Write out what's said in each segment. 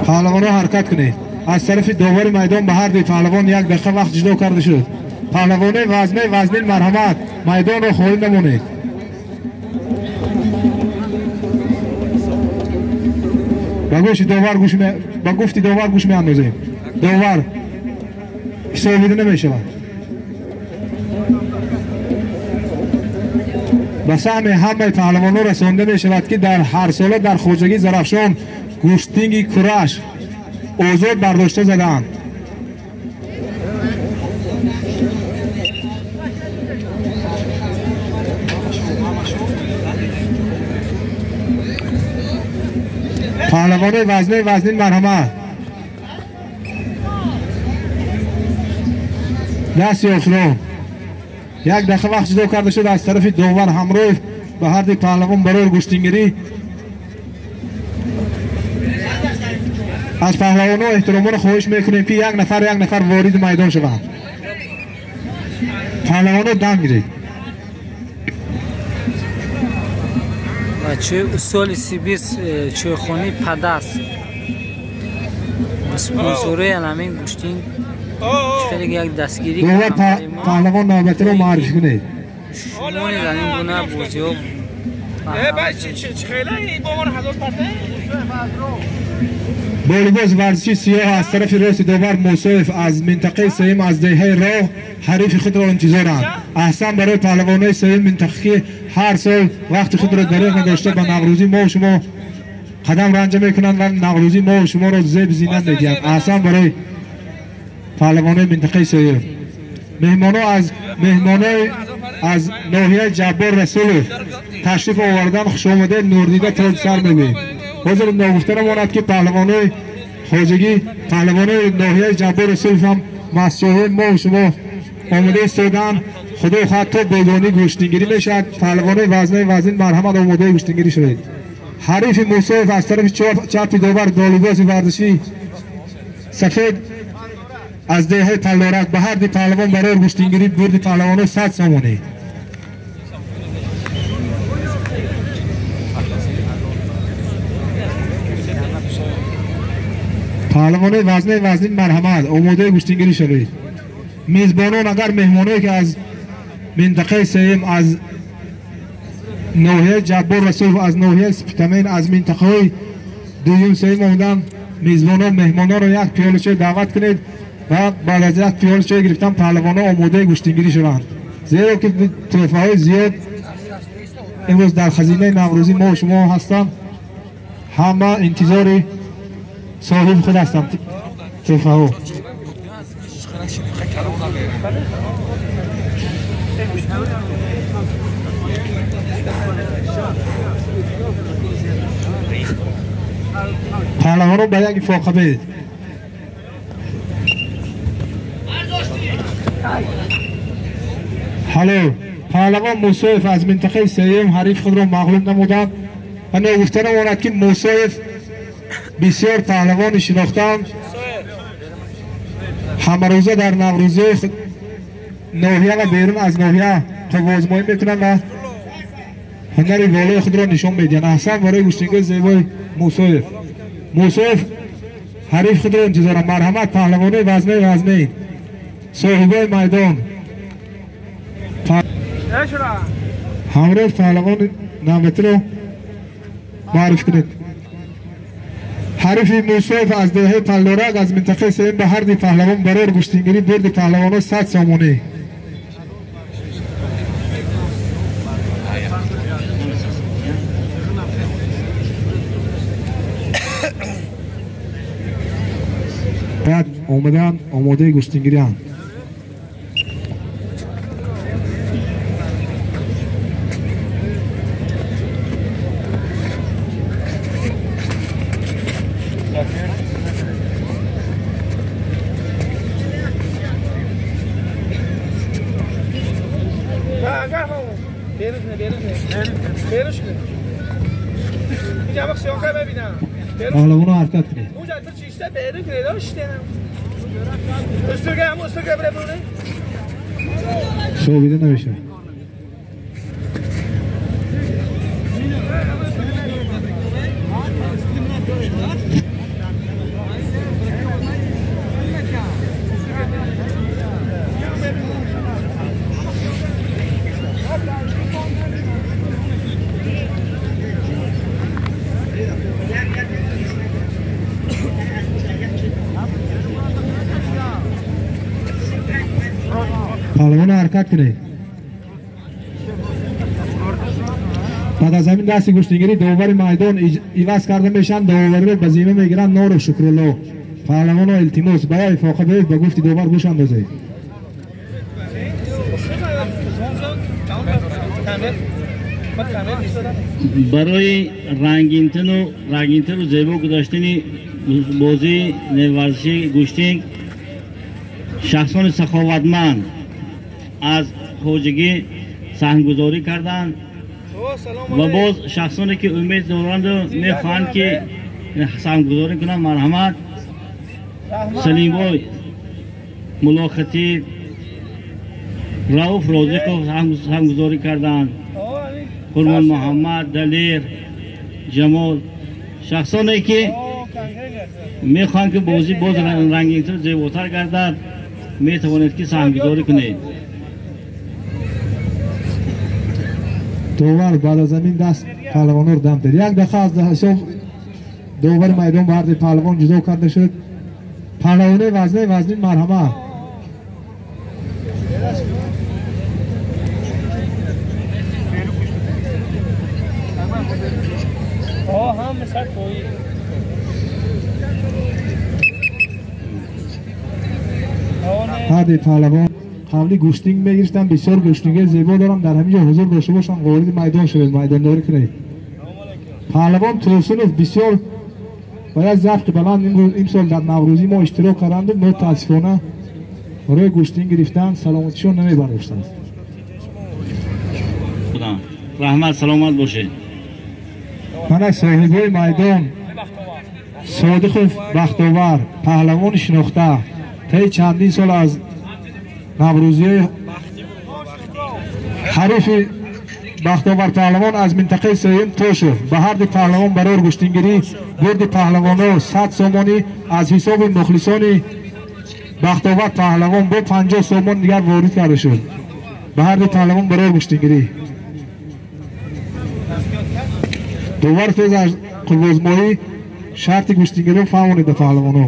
Паҳлавонҳо ҳаракат кунед. Аз тарафи довари майдон ба ҳар дуи паҳлавон як дақиқа вақт ҷудо карда шуд. Паҳлавонои вазнаи вазнин марҳамат, майдонро холӣ намонед. Ба гӯши довар гӯш ба гуфти довар гӯш меандозем. Довар ҳисобида намешавад. Ба саҳми ҳамаи паҳлавонҳо расонда мешавад, ки дар ҳар сола дар хоҷагии Зарафшон гӯштинги кураш озод бардошта задаанд. Паҳлавонои вазнаи вазнин марҳамат. Дасти охирон як дақиқа вақт ҷудо карда шуд аз тарафи довар Ҳамроев ба ҳар ду паҳлавон барои гӯштингирӣ. Аз паҳлавонҳо эҳтиромона хоҳиш мекунем, ки як нафар як нафар вориди майдон шаванд. Паҳлавонҳо дам гиред. Чӯи усоли Сибир чойхонаи Падас спонсорои аламин гӯштин хеле як дастгирӣ. Довар паҳлавон навбатиро муаррифӣ кунед. Шумо низ ин гуна бозиҳо бо либоси варзиши сиёҳ аз тарафи рости довар Мусоев аз минтақаи сеюм аз деҳаи Роҳ ҳарифи худро интизоранд. Аҳсан барои паҳлавонои сеюм минтақа, ки ҳар сол вақти худро дареғ надошта ба наврӯзӣ мо шумо қадам ранҷа мекунанд ва наврӯзӣ мо шуморо зеб зинат медиҳанд. Аҳсан барои паҳлавонои минтақаи сеюм. Меҳмонҳо аз меҳмонои аз ноҳияи Ҷаббор Расулов ташриф овардан, хушомадед, нурдида тоҷсар мегӯем. Ҳозир ногуфта намонад, ки паҳлавонои хоҷагӣ, паҳлавонои ноҳияи Ҷаббор Расулов ҳам масҷоҳои мо шумо омода истодаанд. Худо хоҳад то бегонӣ гӯштингирӣ мешавад. Паҳлавонои вазнаи вазнин марҳамат, омодаи гӯштингирӣ шавед. Ҳарифи Мусоев аз тарафи чапи довар бо либоси варзишӣ сафед аз деҳаи Паллорак ба ҳар ду паҳлавон барои гӯштингирӣ бурди паҳлавонҳо 100 сомонӣ. Паҳлавонои вазнаи вазнин марҳамат, омодаи гӯштингирӣ шавед. Мезбонон агар меҳмоное ки аз минтақаи сеюм, аз ноҳияи Ҷаббор Расулов, аз ноҳияи Спитамен, аз минтақаҳои дуюм сеюм омаданд, мезбонон меҳмононро як пиёла чой даъват кунед ва баъд аз як пиёла чой гирифтан паҳлавонҳо омодаи гӯштингирӣ шаванд. Зеро ки тӯҳфаҳои зиёд имрӯз дар хазинаи наврӯзӣ мо шумо ҳастанд. Ҳама интизори соҳиби худ ҳастанд тӯҳфаҳо. Паҳлавонҳо ба як ифоқа бидед. Ҳало паҳлавон Мусоев аз минтақаи сеюм ҳариф худро мағлуб намуданд ва ногуфта намонад, ки Мусоев бисёр паҳлавони шинохтаанд. Ҳамарӯза дар наврӯзии ноҳия ва берун аз ноҳия қувваозмоӣ мекунанд ва ҳунари волои худро нишон медиҳанд. Аҳсан барои гӯштингои зебои Мусоев. Мусоев ҳариф худро интизоранд. Марҳамат паҳлавонои вазнаи вазнин, соҳибои майдон. Ҳамроҳ паҳлавони навбатиро муаррифӣ кунед. Ҳарифи Мусоев аз деҳаи Паллорак аз минтақаи сеюм ба ҳар ду паҳлавон барои гӯштингирӣ бурди паҳлавонҳо 100 сомонӣ. Баъд омадаанд, омодаи гӯштингирианд. Паҳлавонҳо ҳаракат кунед. Шобида намешавад. Паҳлавонро ҳаракат кунед. Баъд аз ҳамин дасти гӯштингирӣ довари майдон иваз карда мешаванд. Довариро ба зимма мегиранд Норов Шукрулло. Паҳлавонро илтимос ба як ифоқа биёед, ба гуфти довар гӯш андозед. Барои рангинтару зебо гузаштани бозии варзиши гӯштинг шахсони саховатманд аз хоҷагӣ саҳмгузорӣ карданд ва боз шахсоне ки умед доранду мехоҳанд ки саҳмгузорӣ кунанд, марҳамат. Салимбой Мулохатиб, Рауф Розиқов саҳмгузорӣ карданд, Қурбон Муҳаммад, Далер, Ҷамол. Шахсоне ки мехоҳанд ки бозӣ боз рангинтар, зеботар гардад, метавонед ки саҳмгузорӣ кунед. Довар баъд аз ҳамин даст паҳлавонро дам дод. Як дақиқа аз ҳисоб довари майдон ба ҳарди паҳлавон ҷудо карда шуд. Паҳлавонаи вазнаи вазнин марҳама. Ҳарди паҳлавон қабли гӯштинг мегирифтанд, бисёр гӯштингҳои зебо дорам. Дар ҳамин ҷо ҳузур дошта бошанд, вориди майдон шавед, майдондорӣ кунед. Паҳлавон Турсунов бисёр ба як завқи баланд имсол дар Наврӯзӣ мо иштирок карданду мутаассифона барои гӯштинг гирифтан саломатишон намебардоштанд. Раҳмат, саломат бошед. Мана соҳибои майдон Содиқов Бахтовар, паҳлавони шинохта, таи чандин сол аз Наврӯзии ҳарифи Бахтовар паҳлавон аз минтақаи сеюм Тошев. Ба ҳарди паҳлавон барои гӯштингирӣ бурди паҳлавоно 100 сомонӣ аз ҳисоби мухлисони Бахтовар паҳлавон бо 50 сомон дигар ворид карда шуд. Ба ҳарди паҳлавон барои гӯштингирӣ. Довар тез аз қурбозмоӣ шарти гӯштингириро фаҳмонид ба паҳлавоно.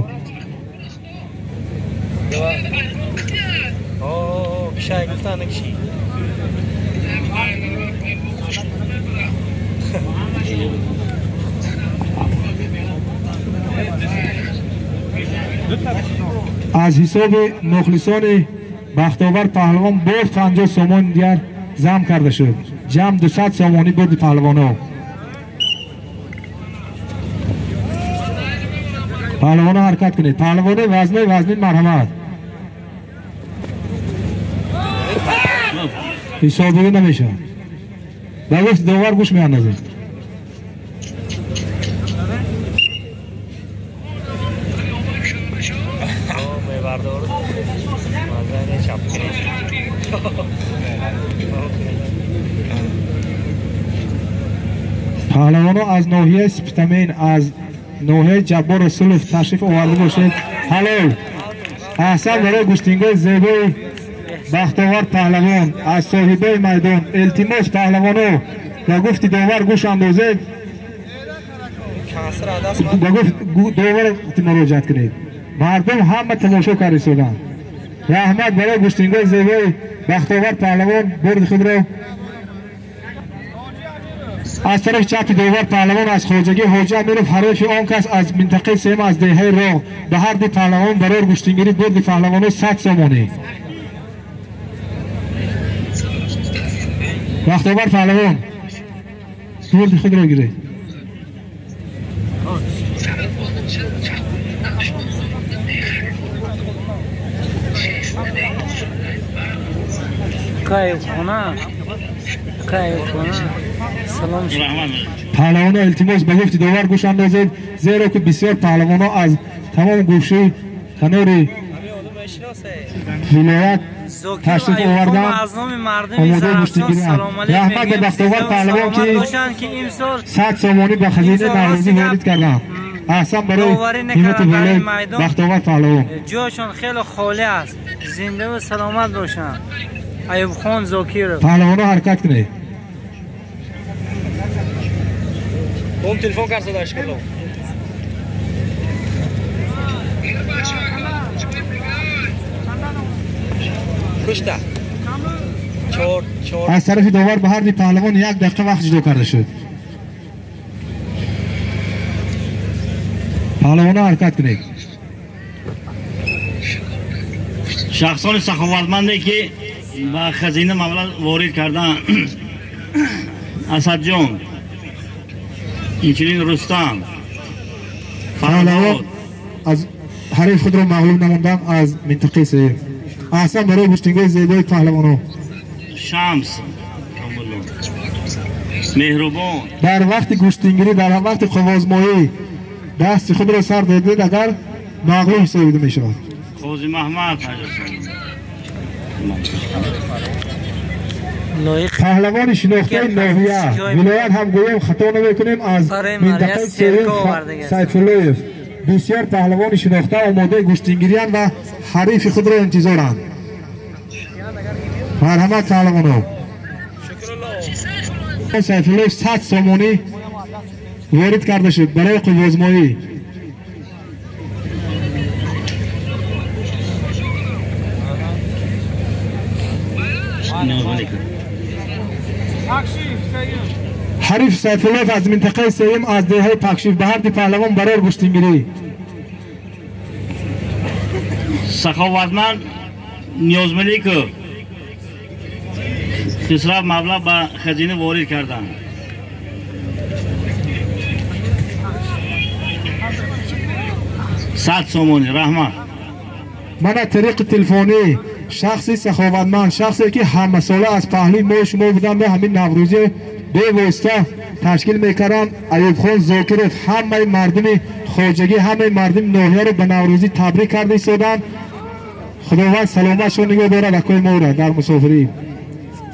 Аз ҳисоби мухлисони Бахтовар паҳлавон боз 50 сомон дигар зам карда шуд. Ҷамъ 200 сомонӣ бурди паҳлавонҳо. Паҳлавонҳо ҳаракат кунед. Паҳлавони вазнаи вазнин марҳамат. Ҳисобгирӣ намешавад. Ба гуфти довар гӯш меандозед. Паҳлавонҳо аз ноҳияи Спитамен, аз ноҳияи Ҷаббор Расулов ташриф оварда бошед. Ҳалол! Аҳсан барои гӯштингоҳи зебои Бахтовар паҳлавон аз соҳибаи майдон. Илтимос паҳлавонҳо ба гуфти довар гӯш андозед, ба гуфт довар муроҷиат кунед. Мардум ҳама тамошо карда истоданд. Раҳмат барои гӯштингоҳи зебои Бахтовар паҳлавон. Бурди худро аз тарафи чапи довар паҳлавон аз хоҷагӣ Ҳоҷи Амиров, ҳарифи он кас аз минтақаи сеюм аз деҳаи Роғ. Ба ҳарди паҳлавон барои гӯштингирӣ бурди паҳлавонҳо 100 сомонӣ. Бахтовар паҳлавон бурди худро гиред. Паҳлавонҳо илтимос ба гуфти довар гӯш андозед, зеро ки бисёр паҳлавонҳо аз тамом гӯшаи канори вилоят ташриф оварданд, омодаи гӯштингиранд. Раҳмат ба Бахтовар паҳлавон ки 100 сомонӣ ба хазинаи Наврӯзӣ ворид карданд. Аҳсан барои ҳиммати волои Бахтовар паҳлавон. Ҷошон хеле холӣ аст. Зиндаву саломат бошанд. Аюбхон Зокиров. Паҳлавонҳо ҳаракат кунед. Телефон кард задашкалло. Кушта. Аз тарафи довар ба ҳар ду паҳлавон як дақиқа вақт ҷудо карда шуд. Паҳлавонҳо ҳаракат кунед. Шахсони саховатманде ки ба хазина маблағ ворид карданд, Асадҷон, инчунин Рустам, паҳлавон аз ҳариф худро мағлуб намуданд аз минтақаи сеюм. Аҳсан барои гӯштингоҳи зебои паҳлавонҳо. Шамс, Меҳрубон. Дар вақти гӯштингирӣ, дар вақти қувваозмоӣ дасти худро сар додед, агар мағлуб ҳисобида мешавад. Қози Маҳмад. Паҳлавони шинохтаи ноҳия вилоят ҳам гӯем хато намекунем, аз минтақаи сеюм Сайфуллоев. Бисёр паҳлавони шинохта омодаи гӯштингириянд ва ҳарифи худро интизоранд. Марҳамат паҳлавонҳо. Сайфуллоев 100 сомонӣ ворид карда шуд барои қувваозмоӣ. Ҳариф Сайфуллоев аз минтақаи сеюм аз деҳаи Пакшиф ба ҳар ду паҳлавон барор гӯштингирӣ. Саховатманд Ниёзмаликов Хисрав маблағ ба хазина ворид карданд. 100 сомонӣ. Раҳмат. Мана тариқи телефонӣ шахси саховатманд, шахсе ки ҳамасола аз паҳлӯи мо шумо буданд ва ҳамин наврӯзӣ бевосита ташкил мекарданд, Аюбхон Зокиров ҳамаи мардуми хоҷагӣ, ҳамаи мардуми ноҳияро ба наврӯзӣ табрик карда истоданд. Худованд саломатшон нигоҳ дорад акои моро дар мусофирӣ.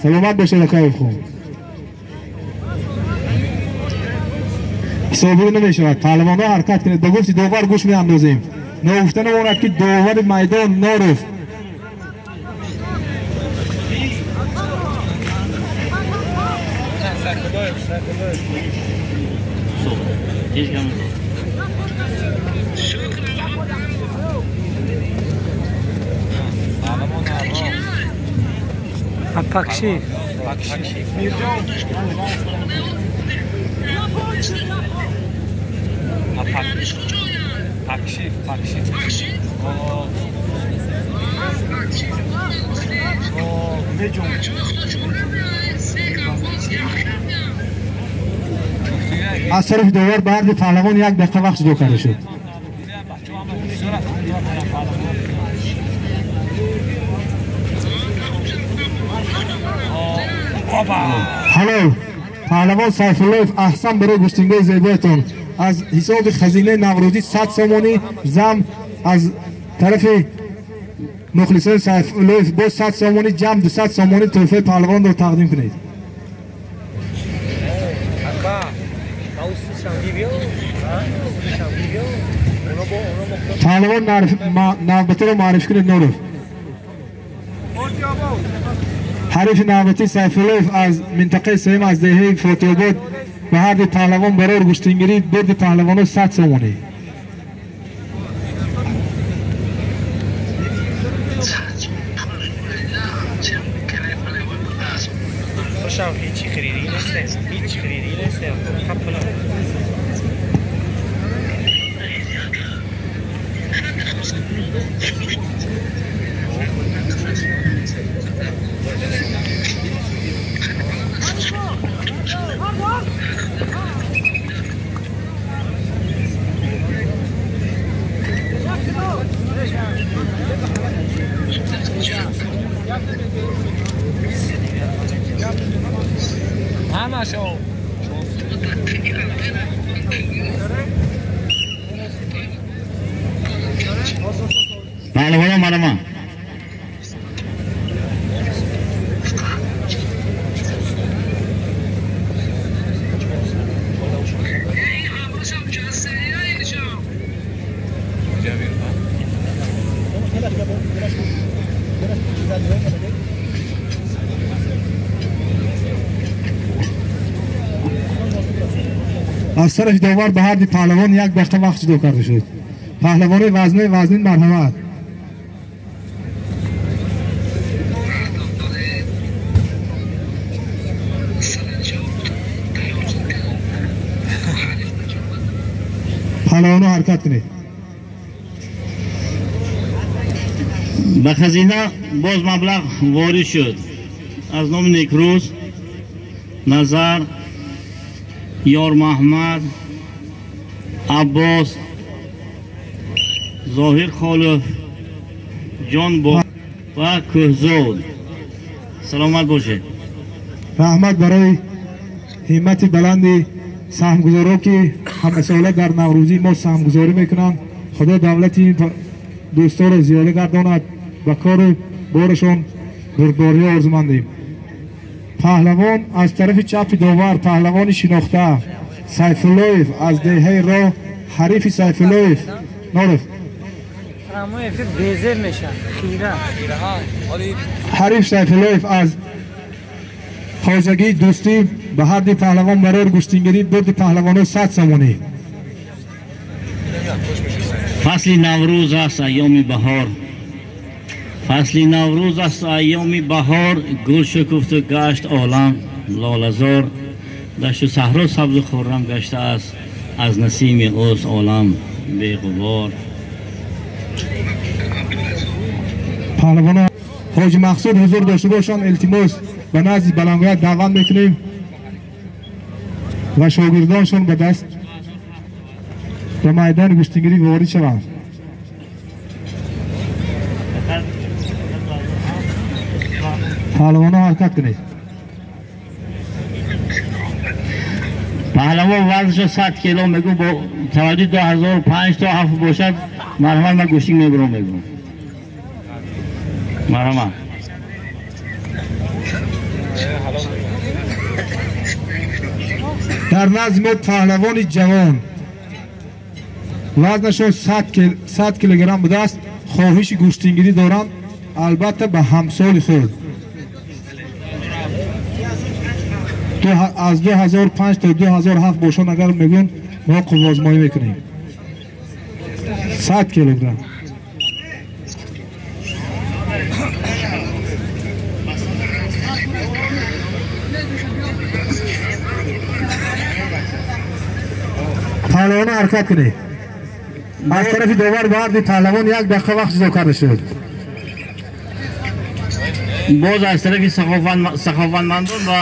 Саломат бошед акои Аюбхон. Ҳисобӣ намешавад. Паҳлавонҳо ҳаракат кунед. Ба гуфти довар гӯш меандозем. Ногуфта намонад ки довари майдон Норов. Пакшиф. Аз тарафи довар ба ҳар ду паҳлавон як дақиқа вақт ҷудо карда шуд. Ҳалол паҳлавон Сайфуллоев, аҳсан барои гӯштингоҳи зебоятон. Аз ҳисоби хазинаи наврӯзӣ 100 сомонӣ зам, аз тарафи мухлисони Сайфуллоев боз 100 сомонӣ, ҷамъ 200 сомонӣ тӯҳфаи паҳлавонро тақдим кунед. Паҳлавон навбатиро муаррифӣ кунед Норов. Ҳарифи навбатии Сайфуллоев аз минтақаи сеюм аз деҳаи Фотиобод ба ҳар ду паҳлавон барор гӯштингирӣ, бурди паҳлавонҳо 100 сомонӣ. Паҳлавонҳо марҳамат. Аз тарафи довар ба ҳар ду паҳлавон як дақиқа вақт ҷудо карда шуд. Паҳлавони вазнаи вазнин марҳамат. Паҳлавонҳо ҳаракат кунед. Ба хазина боз маблағ ворид шуд аз номи Некрӯз, Назар, Ёрмаҳмад, Аббос, Зоҳир Холов, Ҷонбо ва Кӯҳзод. Саломат бошед. Раҳмат барои ҳиммати баланди саҳмгузоро, ки ҳамасола дар Наврӯзии мо саҳмгузорӣ мекунанд. Худо давлати ин дӯсторо зиёда гардонад, ба кору борашон бурдбориҳо орзумандем. Паҳлавон аз тарафи чапи довар, паҳлавони шинохта Сайфуллоев аз деҳаи Роҳ, ҳарифи Сайфуллоев Норов. Ҳариф Сайфуллоев аз хоҷагии дӯстӣ ба ҳарди паҳлавон барои гӯштингирӣ бурди паҳлавонҳо 100 сомонӣ. Фасли Наврӯз аст, айёми баҳор. Фасли Наврӯз аст, айёми баҳор. Гул шукуфту гашт олам лолазор. Дашту саҳро сабзу хуррам гаштааст, аз насими ӯст олам беғубор. Паҳлавонҳо Ҳоҷи Мақсуд ҳузур дошта бошанд, илтимос ба назди баландгоҳ даъват мекунем ва шогирдоншон ба даст ба майдони гӯштингирӣ ворид шаванд. Паҳлавонҳо ҳаракат кунед. Паҳлавон вазнашо 100 кило мегӯ, бо таваҷҷӯҳ 2005 то 7 бошад, марҳамат, ман гӯштинг мебурам мегӯ. Марҳамат. Дар назди мо паҳлавони ҷавон вазнашон 100 килограмм будааст, хоҳиши гӯштингирӣ доранд, албатта ба ҳамсоли худ. Аз 2005 то 2007 бошанд, агар мегӯн мо қувваозмоӣ мекунем. 100 килограмм. Паҳлавонҳо ҳаракат кунед. Аз тарафи довар ба ҳарди паҳлавон 1 дақиқа вақт ҷудо карда шуд. Боз аз тарафи саховатмандон ба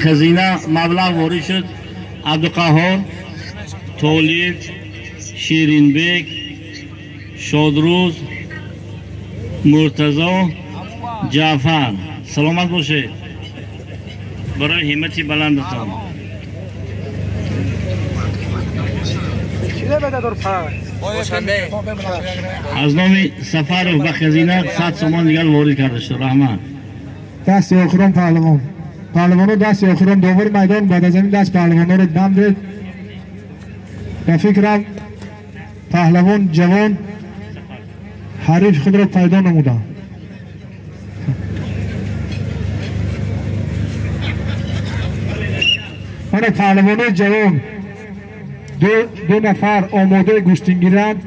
хазина маблағ ворид шуд. Абдуқаҳҳор, Толиб, Ширинбек, Шодрӯз, Муртазо, Ҷаъфар. Саломат бошед барои ҳиммати баландатон. Аз номи Сафаров ба хазина 100 сомон дигар ворид карда шуд. Раҳмат. Дасти охирон паҳлавон. Паҳлавонҳо дасти охирон довари майдон баъд аз ин даст паҳлавонҳоро дам дед. Ба фикрам паҳлавон ҷавон ҳарифи худро пайдо намуданд. Мана паҳлавонҳои ҷавон ду нафар омодаи гӯштингиранд.